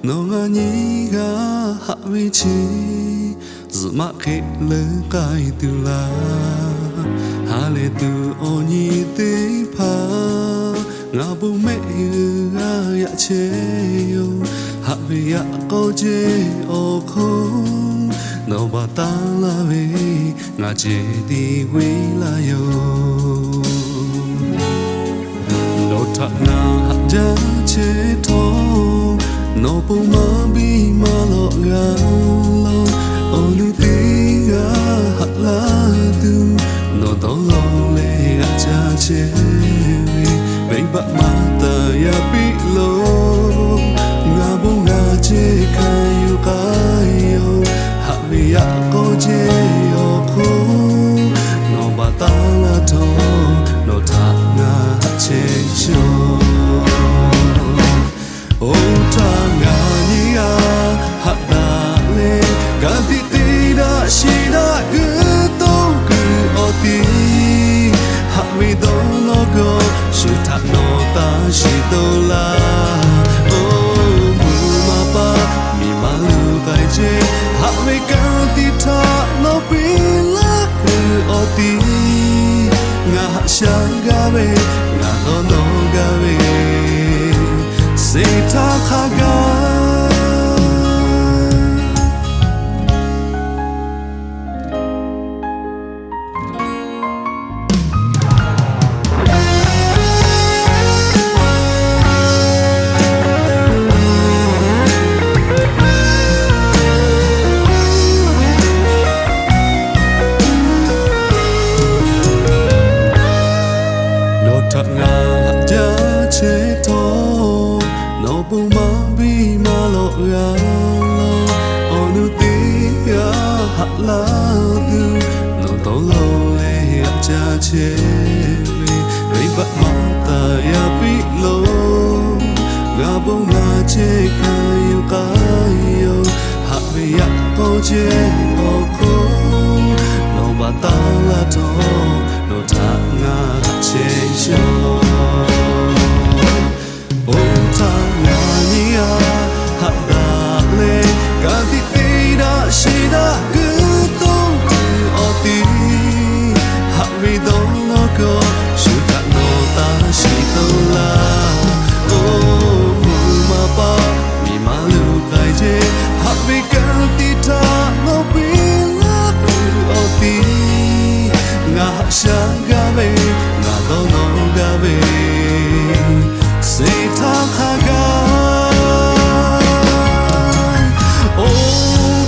Nawˬ ngaˬ nyiˇ g'aˇ haꞈ ve chi, zuhꞈ maˆ hk'e leuˉ k'ai tuˬ laˇ. Ha lehˬ tuˬ awˬ nyi teˇ hpaˍ, ngaˬ bon mehˆ g'uiˬ g'a yaꞈ chehˇ yoˬ. Haꞈ ve yaꞈ k'aw ceh awˬ hk'oˆ, nawˬ baˬ taˍ laˇ ve ngaˬ ceh tiˇ ve laˇ yoˬ. Nawˬ htaꞈ ngaˬ haꞈ jaˇ chehˇ htawˇ, nawˬ pon maˇ biˇ maˇ lawꞈ g'a law. Awˬ nu teˇ g'aˇ haꞈ laˇ tuˬ, nawˬ dawˇ law leh g'a caˇ chehˇ ve, venˇbaˆ maˇ taˍ yaˇ piˇ lo. Ngaˬ bon ngaˬ ceh hkanˍ yuˬ k'ai yoˬ. Haꞈ ve yaꞈ k'aw ceh awˬ hk'oˆ, nawˬ baˬ taˍ laˇ htawˇ, nawˬ htaꞈ ngaˬ haꞈ chehˇ shawˇ. Oˇ htaˇ ngaˬ nyiˇ g'aˇ haꞈ daꞈ leh, ka tiꞈ te daꞈ shiˍ daꞈ g'uiˬ toˇ kuiˬ awˬ tiˉ, haꞈ ve dawˇ nawˇ gawˬ shu htaꞈ nawˬ taˇ shiˍ toˇ laˇ. Oˇ mvuhˇ maˇ paˆ miˬ ma luˬ k'ai ceh, haꞈ ve ka tiꞈ htaꞈ nawˬ piˇ laˇ kuiˬ awˬ tiˉ, ngaˬ haꞈ shaˉ gaˇ ve, ngaˬ dawˇ nawˇ gaˇ ve, suh htaˇ hk'a gaˇ. Nawˬ htaꞈ ngaˬ haꞈ jaˇ chehˇ htawˇ, nawˬ pon maˇ biˇ maˇ lawꞈ g'a law. Awˬ nu teˇ g'aˇ haꞈ laˇ tuˬ, nawˬ dawˇ law leh g'a caˇ chehˇ ve, venˇbaˆ maˇ taˍ yaˇ piˇ lo. Ngaˬ bon ngaˬ ceh hkanˍ yuˬ k'ai yoˬ. Haꞈ ve yaꞈ k'aw ceh awˬ hk'oˆ, nawˬ baˬ taˍ laˇ htawˇ, nawˬ htaꞈ ngaˬ haꞈ chehˇ shawˇ. Oˇ htaˇ ngaˬ nyiˇ g'aˇ haꞈ daꞈ leh, ka tiꞈ te daꞈ shiˍ daꞈ g'uiˬ toˇ kuiˬ awˬ tiˉ, haꞈ ve dawˇ nawˇ gawˬ shu htaꞈ nawˬ taˇ shiˍ toˇ laˇ. Oˇ mvuhˇ maˇ paˆ miˬ ma luˬ k'ai ceh, haꞈ ve ka tiꞈ htaꞈ nawˬ piˇ laˇ kuiˬ awˬ tiˉ, ngaˬ haꞈ shaˉ gaˇ ve, ngaˬ dawˇ nawˇ gaˇ ve, suh htaˇ hk'a gaˇ. Oˇ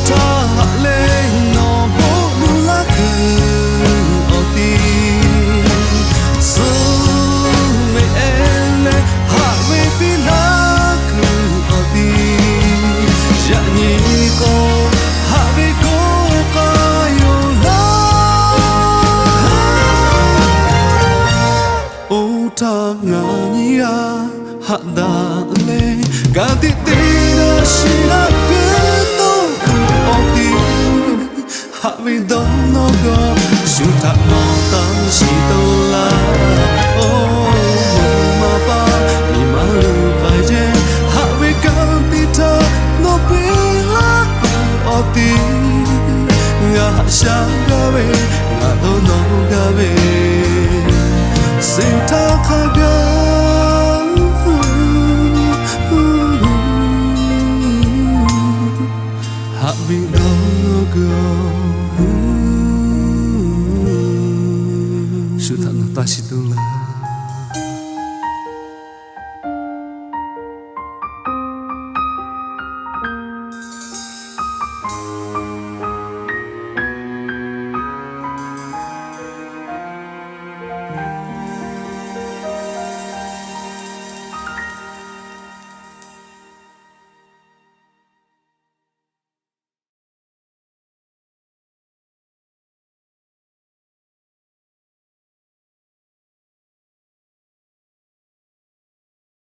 htaˇ haꞈ leh nawˬ bon nuˇ laˇ kuiˬ awˬ tiˉ, suh ve ehˉ leh haꞈ ve piˇ laˇ kuiˬ awˬ tiˉ, yaꞈ nyi k'o, haꞈ ve k'oˆ k'ai yoˬ laˇ. Oˇ htaˇ ngaˬ nyiˇ g'aˇ haꞈ daꞈ leh, ka tiꞈ te daꞈ shiˍ daꞈ g'uiˬ toˇ kuiˬ awˬ tiˉ, haꞈ ve dawˇ nawˇ gawˬ shu htaꞈ nawˬ taˇ shiˍ toˇ laˇ. Oˇ mvuhˇ maˇ paˆ miˬ ma luˬ k'ai ceh, haꞈ ve ka tiꞈ htaꞈ nawˬ piˇ laˇ kuiˬ awˬ tiˉ, ngaˬ haꞈ shaˉ gaˇ ve, ngaˬ dawˇ nawˇ gaˇ ve, suh htaˇ hk'a gaˇ. Haꞈ ve dawˇ nawˇ gawˬ shu htaꞈ nawˬ taˇ shiˍ toˇ